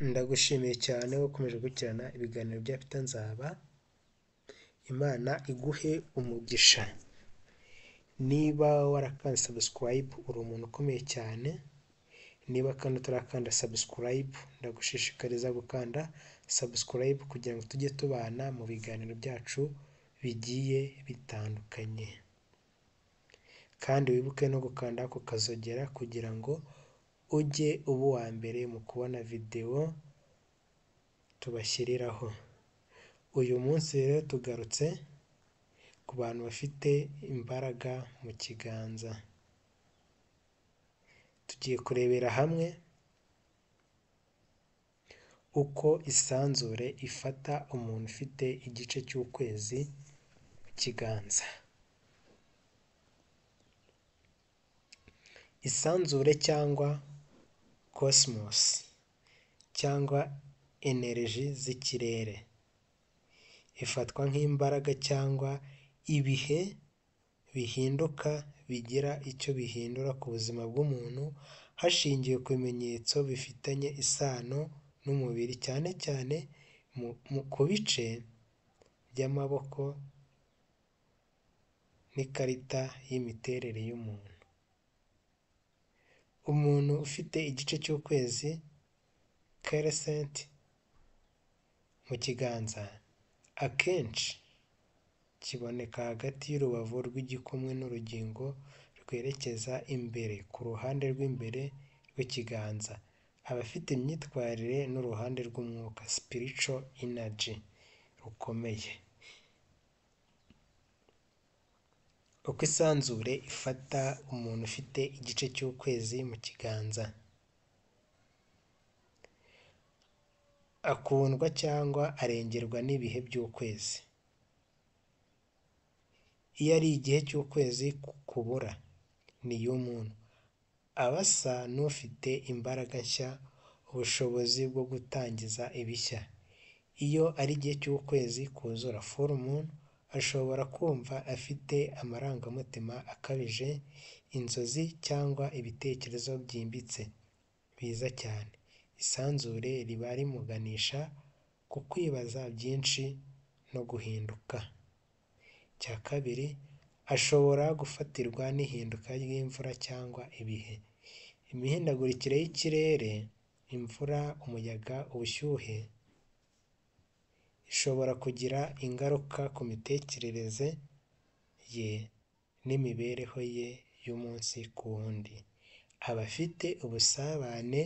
Ndagushimiye cyane ukomeje gukurikirana ibiganiro bya Peter Nzaba, Imana iguhe umugisha. Niba warakanze subscribe uri umuntu ukomeye cyane, niba kandi utarakanda subscribe ndagushishikariza gukanda subscribe kugira ngo tujye tubana mu biganiro byacu bigiye bitandukanye. Kandi wibuke no gukanda ku kazogera kugira ngo ujye uba uwa mbere mu kubona videwo tubashyiriraho. Uyu munsi rero tugarutse ku bantu bafite imbaraga mu kiganza. Tugiye kurebera hamwe uko isanzure ifata umuntu ufite igice cy'ukwezi mu kiganza. Isanzure cyangwa cosmos cyangwa energy z'ikirere, ifatwa nk'imbaraga cyangwa ibihe bihinduka bigira icyo bihindura ku buzima bw'umuntu hashingiwe ku bimenyetso bifitanye isano n'umubiri, cyane cyane ku bice by'amaboko n'ikarita y'imiterere y'umuntu. Umuntu ufite igice cy'ukwezi crescent mu kiganza, akenshi kiboneka hagati y'urubavu rw'igikumwe n'urugingo rwerekeza imbere ku ruhande rw'imbere rw'ikiganza. Aba afite imyitwarire n'uruhande rw'umwuka spiritual energy rukomeye. Uko isanzure ifata umuntu ufite igice cy'ukwezi mu kiganza. Akundwa cyangwa arengerwa n'ibihe by'ukwezi. Iyo ari igihe cy'ukwezi kubura new moon, aba asa n'ufite imbaraga nshya, ubushobozi bwo gutangiza ibishya. Iyo ari igihe cy'ukwezi kuzura full moon, ashobora kumva afite amarangamutima akabije, inzozi cyangwa ibitekerezo byimbitse biza cyane. Isanzure riba rimuganisha ku kwibaza byinshi no guhinduka. Icya kabiri, ashobora gufatirwa n'ihinduka ry'imvura cyangwa ibihe. Imihindagurikire y'ikirere, imvura, umuyaga, ubushyuhe, ishobora kugira ingaruka ku mitekerereze ye n'imibereho ye y'umunsi ku wundi. Aba afite ubusabane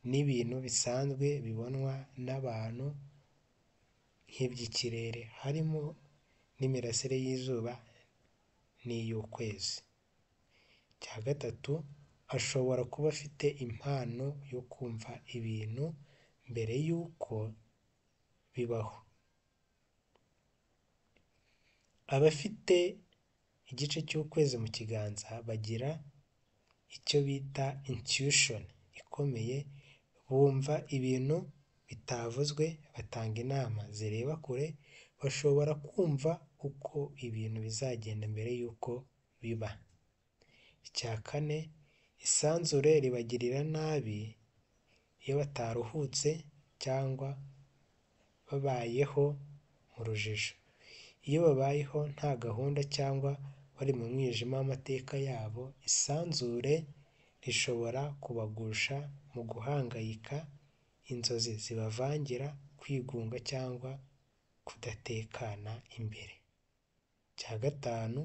n'ibintu bisanzwe bibonwa n'abantu nk'iby'ikirere, harimo n'imirasire y'izuba n'iy'ukwezi. Icya gatatu, ashobora kuba afite impano yo kumva ibintu mbere y'uko bibaho. Abafite igice cy'ukwezi mu kiganza bagira icyo bita intuition ikomeye, bumva ibintu bitavuzwe, batanga inama zireba kure, bashobora kumva uko ibintu bizagenda mbere y'uko biba. Icya kane, isanzure ribagirira nabi iyo bataruhutse cyangwa babayeho mu rujijo. Iyo babayeho nta gahunda cyangwa bari mu mwijima w'amateka yabo, isanzure rishobora kubagusha mu guhangayika, inzozi zibavangira, kwigunga cyangwa kudatekana imbere. Icya gatanu,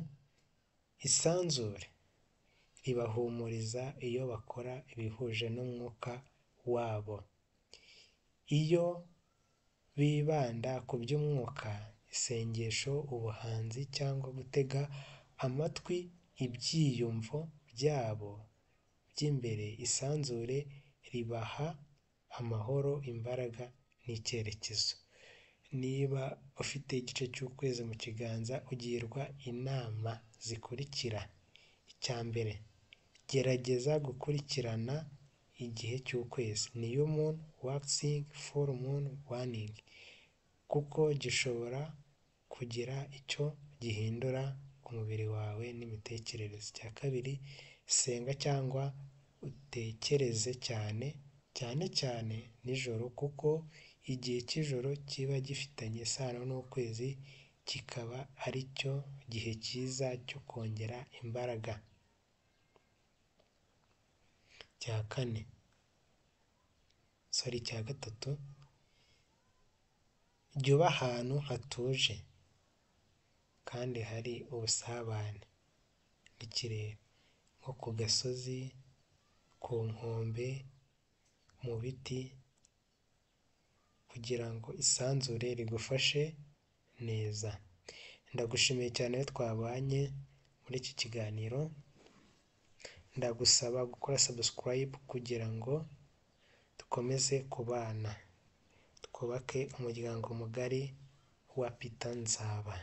isanzure ribahumuriza iyo bakora ibihuje n'umwuka wabo. Iyo bibanda ku by'umwuka, isengesho, ubuhanzi cyangwa gutega amatwi ibyiyumvo byabo by'imbere, isanzure ribaha amahoro, imbaraga n'icyerekezo. Niba ufite igice cy'ukwezi mu kiganza, ugirwa inama zikurikira: Icya mbere, gerageza gukurikirana igihe cy'ukwezi new moon, waxing, full moon, waning, kuko gishobora kugira icyo gihindura ku mubiri wawe n'imitekerereze. Icya kabiri, senga cyangwa utekereze cyane. cyane cyane nijoro kuko igihe cy'ijoro kiba gifitanye isano n'ukwezi, kikaba ari cyo gihe cyiza cyo kongera imbaraga. Icya kane, sorry, icya gatatu, jya uba ahantu hatuje kandi hari ubusabane n'ikirere, nko ku gasozi, ku nkombe, mu biti, kugira ngo isanzure rigufashe neza. Ndagushimiye cyane iyo twabanye muri iki kiganiro, ndagusaba gukora subscribe kugira ngo dukomeze kubana, twubake umuryango mugari wa Peter Nzaba.